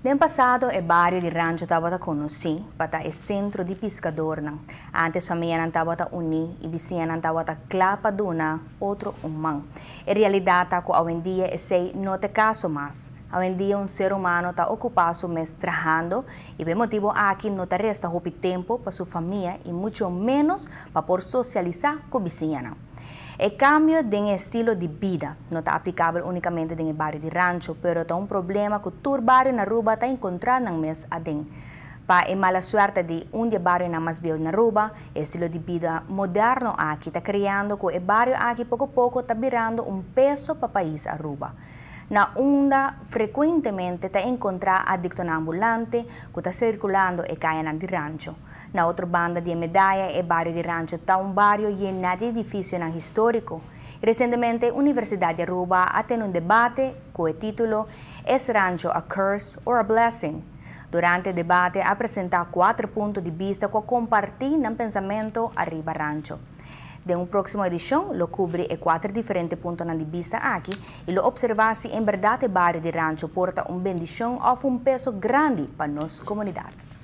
Den pasado, e bario di Rancho tabata conoci pa ta e centro di piscadornan. Antes famianan tabata uni y bisiñanan tabata cla pa duna otro un man. E realidad ta cu awendia esey no ta e caso mas. Awendia un ser humano ta ocupa su mes trahando y pa e motibo aki no ta resta hopi tempo pa su famia y mucho menos pa por socialisa cu bisiñanan. E cambio den estilo di bida no ta aplicabel unicamente den e bario di Rancho, pero ta un problema cu tur bario na Aruba ta encontra nan mes aden. Pa e mala suerte di un di e barionan mas bieu na Aruba, e estilo di bida moderno aki ta creando cu e bario aki poco poco ta birando un peso pa pais Aruba, na unda frecuentemente ta encontra adictonan ambulante cu ta circulando e cayanan di Rancho. Na otro banda di e medaya, e bario di Rancho ta un bario yena di edificionan historico. Recientemente, Universidad di Aruba a tene un debate cu e titulo "Is Rancho a Curse or a Blessing?" Durante e debate a presenta cuater punto di bista cu a comparti nan pensamento ariba Rancho. Den un proximo edicion lo cubri e cuater diferente puntonan di bista aki y lo observa si en berdad e bario di Rancho por ta un bendicion of un peso grandi pa nos comunidad.